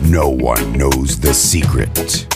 No one knows the secret.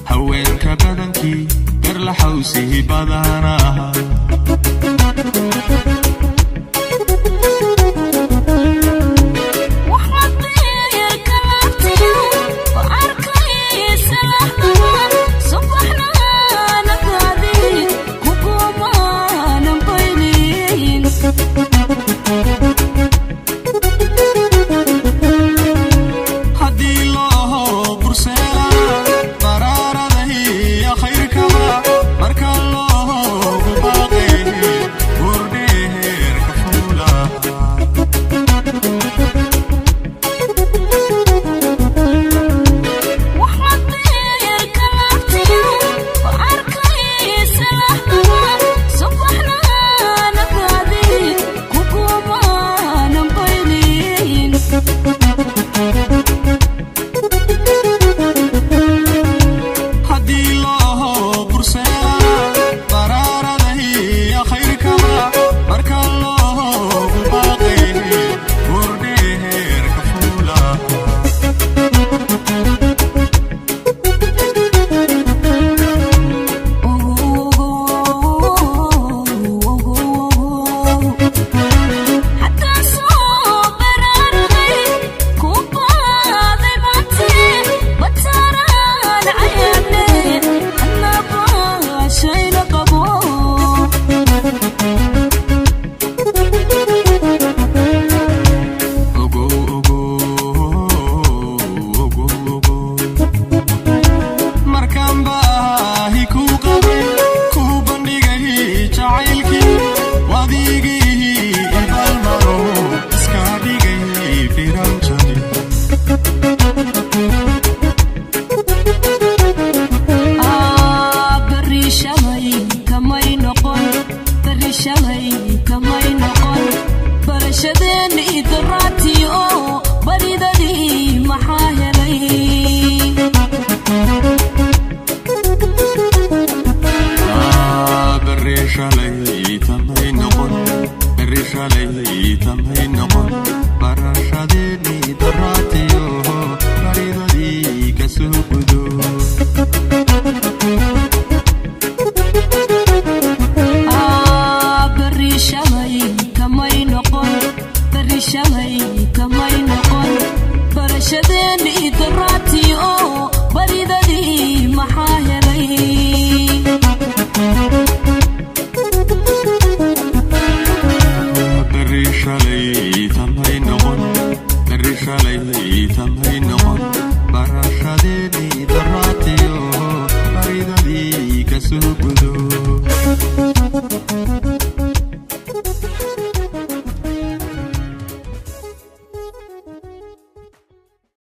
Haweenka badankii garlaxawsihi badanaha. Haddii loo burseela baraaradahiyo khayrkaba marka loogu baaqay buurdheerka fuula. Haddii loo burseela baraaradahiyo khayrkaba marka loogu baaqay buurdheerka fuula. Ogow ogow ogow ogow, markaan baahi kuu qabay kuu bandhigay jacaylkii wadigii ibalmaro iska dhigay firanjali. Barashadeeni daraatiyo baridadii maxaa helay? Berri shalay tamay noqon, berri shalay tamay noqon, barashadeeni daraatiyo baridadii kasoo gudo. Berri shalay kamay noqon, berri shalay kamay noqon, barashadeeni daraatiyo baridadii maxaa helay? Berri shalay tamay noqon, berri shalay tamay noqon, barashadeeni daraatiyo baridadii kasoo gudo.